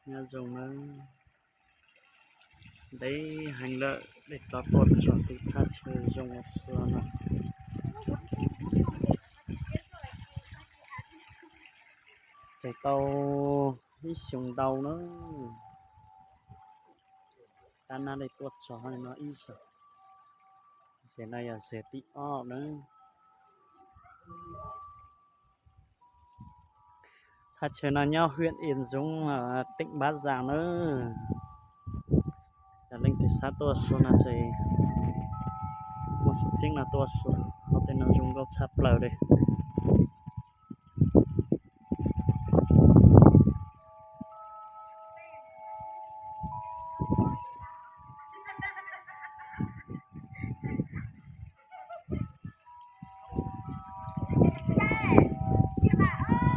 Nyob zoo nawb, ntev heev lawm, dej tov tuaj txog tej thaj chaw zoo ua si no. Txais tau ib xyoo ntau na, tab nab dej tuaj txog no ib zaug. Zem no yog zem thib ob na. Thaj chaw no nyob huyện Yên Dũng, tỉnh Bắc Giang nawb. Yog leej twg xav tuaj ua si no ces muaj xwm txheej no tuaj ua si, hauv tej no zoo nkauj tshaj plaws li.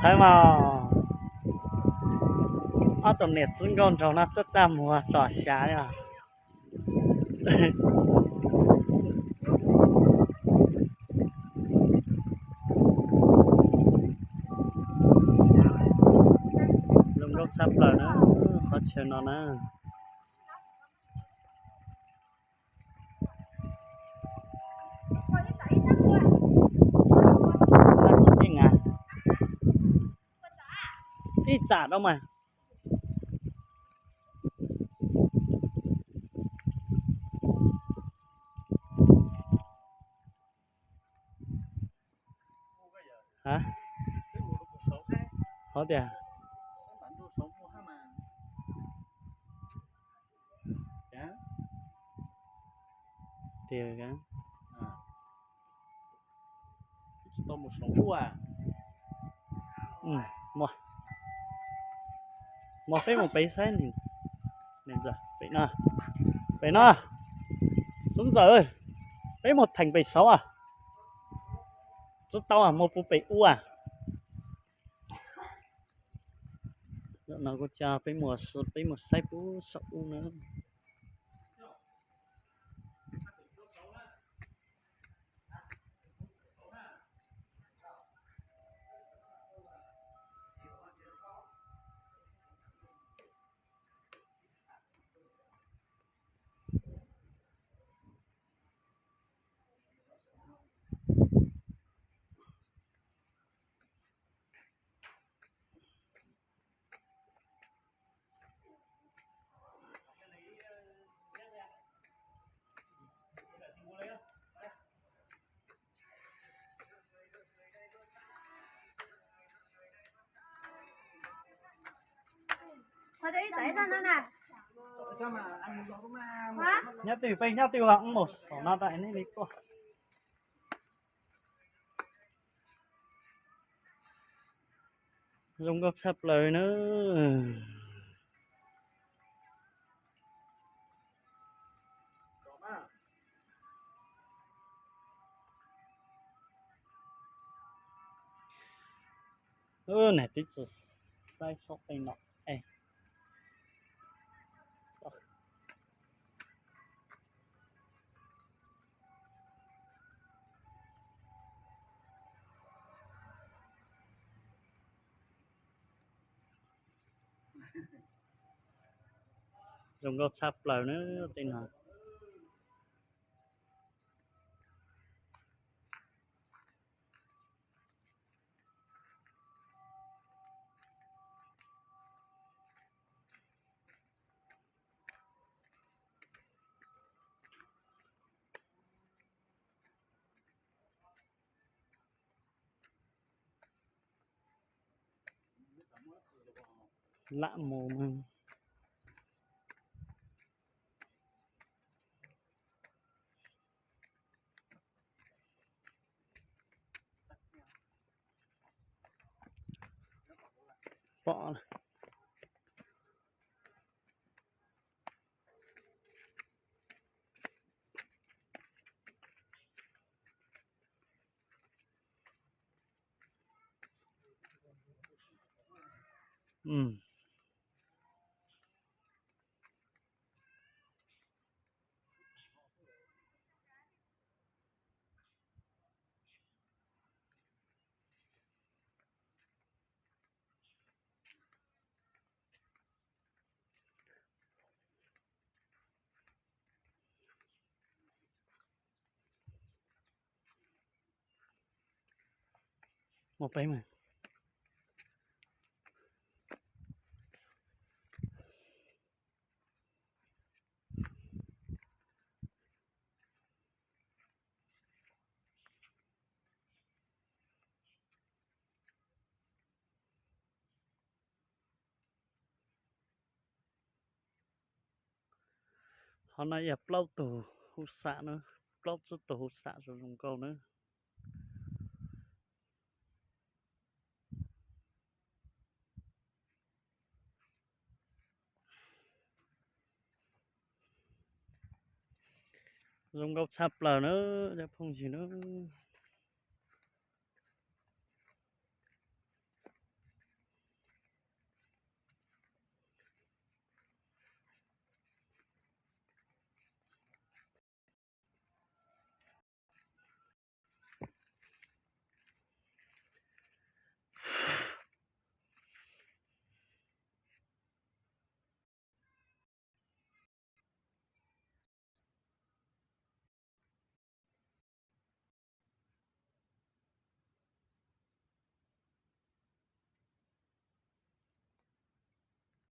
Saib mas, ob tug niam txiv nkauj nraug no txaj txaj muag tsom xyas li os. Zoo nkauj tshaj plaws na, qhov chaw no na. Ib tsam rau mas. Hov tias, tias, muag, muag peb mus pem saib. Pem no, pem no, txiv ntxawm, peb mus theem pem saud. Tsis tau, mus puag pem ub. Zaum no kuv coj peb mus, peb mus saib puag saum ub na. Nyob twg peb nyob twg los mus saum no tas nej li tuaj. Zoo nkauj tshaj plaws na. Niam tib tsis saib sab tej no. Zoo nkauj tshaj plaws na tej no. Lam mus mas. Pom. Mus peb mus. Qhov no yog plaub tug huv xam na, plaub tsib tug huv xam zoo zoo nkauj na. Zoo nkauj tshaj plaws na cov phooj ywg na.